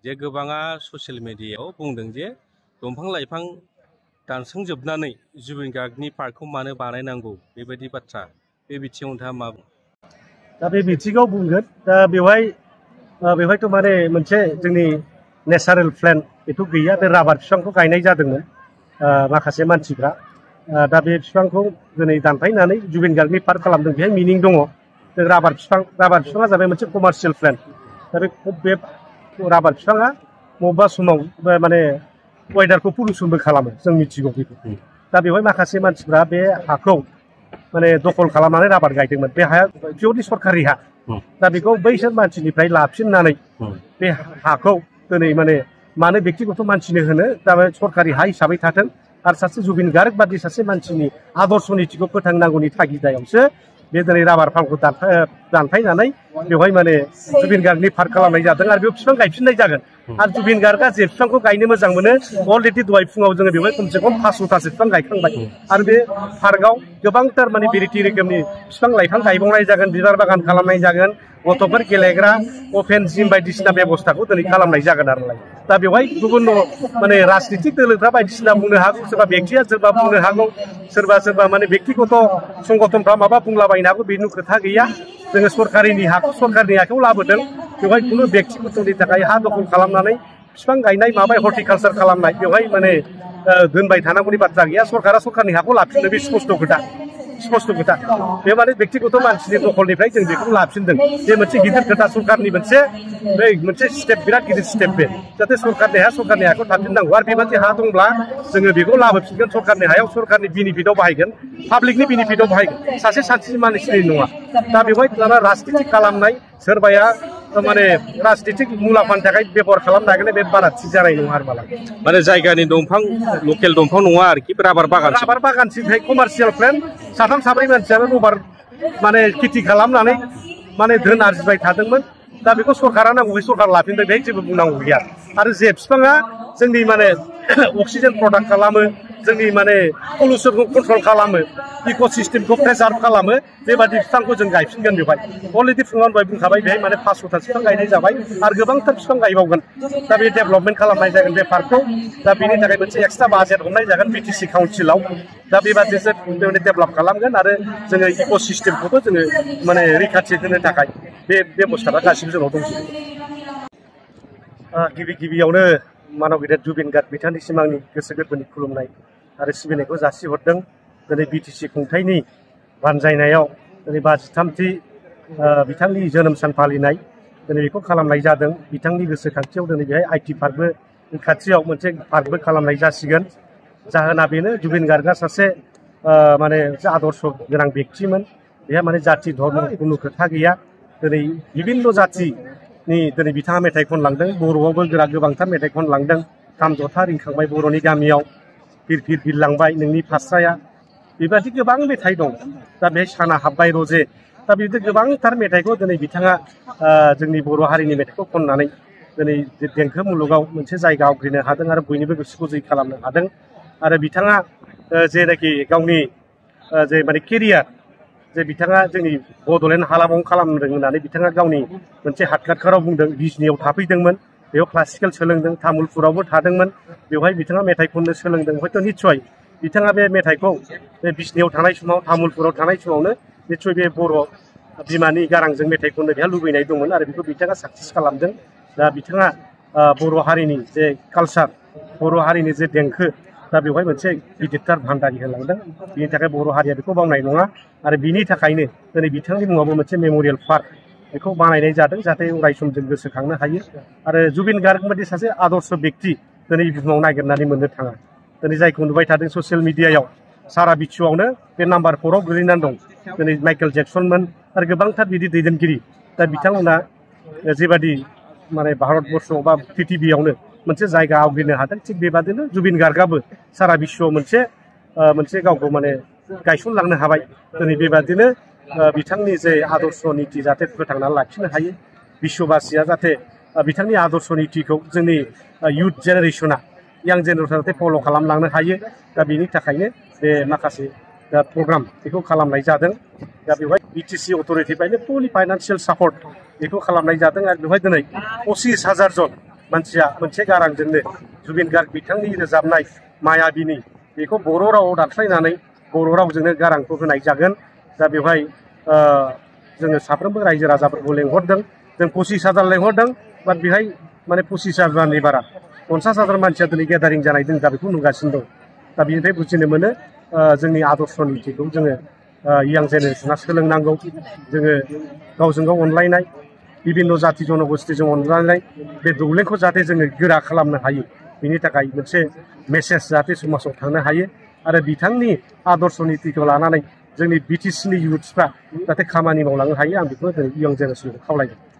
जे गोबाङा ससियेल मिडियायाव बुंदों जे दंफां लाइफां दानस्रांजोबनानै जुबिन गार्गनि पार्कखौ मानो बानायनांगौ बेबायदि बाथ्रा बे बिथिङाव नोंथाङा मा बुङो? दा बे बिथिङाव बुंगोन दा बेवहायथ' माने मोनसे जोंनि नेचारेल प्लेन्ट बेथ' गैया बे राबार बिफांखौ गायनाय जादोंमोन माखासे मानसिफ्रा दा बे बिफांखौ दिनै दानफायनानै जुबिन गार्गनि पार्क खालामदों बेहाय मिनिं दङ जों राबार बिफाङा जाबाय मोनसे कमार्शियेल प्लेन्ट दा बे राबार बिफाङा बबेबा समाव माने वेदारखौ पलिउसनबो खालामो जों मिथिगौ बेखौ दा बेवहाय माखासे मानसिफ्रा बे हाखौ माने दखल खालामनानै राबार गायदोंमोन बे हाया पियरलि सरकारि हा दा बेखौ बैसोर मानसिनिफ्राय लाफिननानै बे हाखौ दिनै मानो बेक्तिगत मानसिनो होनो दा सरकारि हा हिसाबै थाथों आरो सासे जुबिन गार्ग बादि सासे मानसिनि आदर्श नीतिखौ फोथांनांगौनि थागिदायावसो बे दिनै राबार फार्मखौ दानफायनानै बेवहाय माने जुबिन गार्गनि पार्क खालामनाय जादों आरो बेयाव बिफां गायफिननाय जागोन आरो जुबिन गार्गआ जे बिफांखौ गायनो मोजां मोनो अलरेडि दहाय फुङाव जोङो बेवहाय खमसे खम 500तासो बिफां गायखांबाय आरो बे पार्कआव गोबांथार माने भेराइटि रोखोमनि बिफां लाइफां गायबावनाय जागोन बिबार बागान खालामनाय जागोन गथ'फोर गेलेग्रा अपेन जिम बायदिसिना बेबस्थाखौ दिनै खालामनाय जागोन आरो दा बेवहाय गुबुन माने राजनितिक दोलोफ्रा बायदिसिना बुंनो हागौ सोरबा बेक्तिया सोरबा बुंनो हागौ सोरबा माने बेक्तिगत संगठनफ्रा माबा बुंलाबायनो हागौ बेनि खोथा गैया जोङो सरकारिनि आखायाव लाबोदों बेवहाय खुनु बेक्तिगतनि थाखाय हा दखल खालामनानै बिफां गायनाय माबा हर्टिकालसार खालामनाय बेवहाय माने दोनबाय थानांगौनि बाथ्रा गैया सरकारा सरकारनि हाखौ लाफिननो बे स्पष्ट खोथा बे माने बेक्तिगत मानसिनि दखलनिफ्राय जों बेखौ लाफिनदों बे मोनसे गिदिर खोथा सरकारनि मोनसे स्टेप बिराद गिदिर स्टेप बे जाहाथे सरकारनि हाखौ थाफिननांगौ आरो बेबायदि हा दंब्ला जोङो बेखौ लाबोफिनगोन सरकारनि हायाव सरकारनि बेनिफिटआव बाहायगोन पाब्लिकनि बेनिफिटआव बाहायगोन सासे सानस्रि मानसिनि नङा दा बेवहाय दाना राजनिति खालामनाय सोरबाया माने राजनितिक मुलाम्फानि थाखाय बेबहार खालामनो नागिरनाय बे बारा थिग जानाय नङा आरो माने जायगानि दंफां लकेल दंफां नङा आरोखि राबार बागानसिमहाय कमार्शियेल प्लेन साथाम साब्रै मानसियानो रबार माने खेथि खालामनानै माने धोन आरजिबाय थादोंमोन दा बेखौ सरकारा नांगौ बे सरकार लाफिनबाय बेहाय जेबो बुंनांगौ गैया आरो जे बिफाङा जोंनि माने अक्सिजेन प्रडाक्ट खालामो जोंनि माने पलिउसनखौ कन्ट्रल खालामो इक'सिस्टेमखौ प्रिजार्भ खालामो बेबादि बिफांखौ जों गायफिनगोन बेवहाय अलरेडि फुङावनो दहाय बुंखाबाय बेहाय माने 500ता बिफां गायनाय जाबाय आरो गोबांथार बिफां गायबावगोन दा बे डेभेलपमेन्ट खालामनाय जागोन बे पार्कखौ दा बेनि थाखाय मोनसे एक्सट्रा बाजेट हरनाय जागोन बिटिसि काउन्सिलाव दा बेबादिसो डेभेलप खालामगोन आरो जोङो इक'सिस्टेमखौबो जोङो माने रैखाथि होनो थाखाय बे बेबस्थाफ्रा गासिबो जोंनाव दंजोबो गिबियावनो मानव गेदेर जुबिन गार्ग बिथांनिसिम आंनि गोसो गोरबोनि खुलुमनाय आरो सिबिनायखौ जासिहरदों दिनै बिटिसि खुंथायनि बानजायनायाव दिनै 53थि बिथांनि जोनोम सान फालिनाय दिनै बेखौ खालामनाय जादों बिथांनि गोसोखांथियाव दिनै बेहाय आइटि पार्कबो खाथियाव मोनसे पार्कबो खालामनाय जासिगोन जाहोना बेनो जुबिन गार्गआ सासे माने आदर्श गोनां बेक्तिमोन बेहा माने जाति धर्म खुनु खोथा गैया दिनै बिभिन्न जातिनि दिनै बिथाङा मेथाइ खनलांदों बर'आवबो गोबांथार मेथाइ खनलांदों खाम जथा रिंखांबाय बर'नि गामियाव फिर बिरलांबाय नोंनि फास्राया बेबादि गोबां मेथाइ दं दा बेहाय साना हाब्बाय रजे दा बिदि गोबांथार मेथाइखौ दिनै बिथाङा जोंनि बर' हारिनि मेथाइखौ खननानै दिनै देंखो मुलुगाव मोनसे जायगा आवग्रिनो हादों आरो बयनिबो गोसोखौ जै खालामनो हादों आरो बिथाङा जेनाखि गावनि जे माने केरियार जे बिथाङा जोंनि बड'लेण्ड हालामाव खालामदों होननानै बिथाङा गावनि मोनसे हादगादखाराव बुंदों बिजनियाव थाफैदोंमोन बेयाव क्लासिकेल सोलोंदों तामुलपुरावबो थादोंमोन बेवहाय बिथाङा मेथाइ खननो सोलोंदों हयथ' निस्सय बिथाङा बे मेथाइखौ बे बिजनियाव थानाय समाव तामुलपुराव थानाय समावनो निस्सय बे बर' बिमानि गारांजों मेथाइ खननो बेहा लुबैनाय दंमोन आरो बेखौ बिथाङा साक्सेस खालामदों दा बिथाङा बर' हारिनि जे कालचार बर' हारिनि जे देंखो दा बेवहाय मोनसे गिदिरथार भान्डारि होलांदों बिनि थाखाय बर' हारिया बेखौ बावनाय नङा आरो बिनि थाखायनो दिनै बिथांनि मुङावबो मोनसे मेम'रियेल पार्क बेखौ बानायनाय जादों जाहाथे अराय सम जों गोसोखांनो हायो आरो जुबिन गार्ग बायदि सासे आदर्श बेक्ति दिनै बुहुमाव नागिरनानै मोननो थाङा दिनै जायखौ नुबाय थादों ससियेल मिडियायाव सारा बिश्वआवनो बे नाम्बार 4आव गोलैनानै दं दिनै माइकेल जेक्सनमोन आरो गोबांथार बिदि दैदेनगिरि दा बिथांमोना जेबादि माने भारतबर्षआव बा पृथिबियावनो मोनसे जायगा आवग्रिनो हादों थिग बेबादिनो जुबिन गार्गआबो सारा बिश्वआव मोनसे गावखौ माने गायसनलांनो हाबाय दिनै बेबादिनो बिथांनि जे आदर्श नीति जाहाथे फोथांनानै लाखिनो हायो बिश्वबासिया जाहाथे बिथांनि आदर्श नीतिखौ जोंनि इयुथ जेनेरेशना यां जेनेरेशना जाहाथे फल' खालामलांनो हायो दा बेनि थाखायनो बे माखासे प्रग्राम बेखौ खालामनाय जादों दा बेवहाय बिटिसि अथ'रिटिनिफ्रायनो फुलि फाइनान्सियेल सापर्ट बेखौ खालामनाय जादों आरो बेवहाय दिनै 25,000 जन मानसिया मोनसे गारांजोंनो जुबिन गार्ग बिथांनि रोजाबनाय मायाबिनी बेखौ बर' रावाव दानस्लायनानै बर' रावजोंनो गारांखौ होनाय जागोन। दा बेवहाय जोङो साफ्रोमबो रायजो राजाफोरखौ लेंहरदों। जों 25,000 लेंहरदों, बाट बेहाय माने 25,000नि बारा 50,000 मानसिया दिनै गेदारिं जानाय जों दा बेखौ नुगासिनो दं। दा बेनिफ्राय बुजिनो मोनो जोंनि आदर्श नितिखौ जोङो यां जेनेरेसना सोलोंनांगौ। जोङो गावजों गाव अनलायनाय, बिभिन्न जाति जनगोष्ठीजों अनलायनाय, बे दौलेंखौ जाहाथे जोङो गोरा खालामनो हायो, बेनि थाखाय मोनसे मेसेज जाहाथे समाजाव थांनो हायो आरो बिथांनि आदर्श नितिखौ लानानै जोंनि बिटिसिनि इयुथ्सफ्रा जाहाथे खामानि मावलांनो हायो, आं बेखौ दिनै यां जेनेरेसनखौ खावलायदों।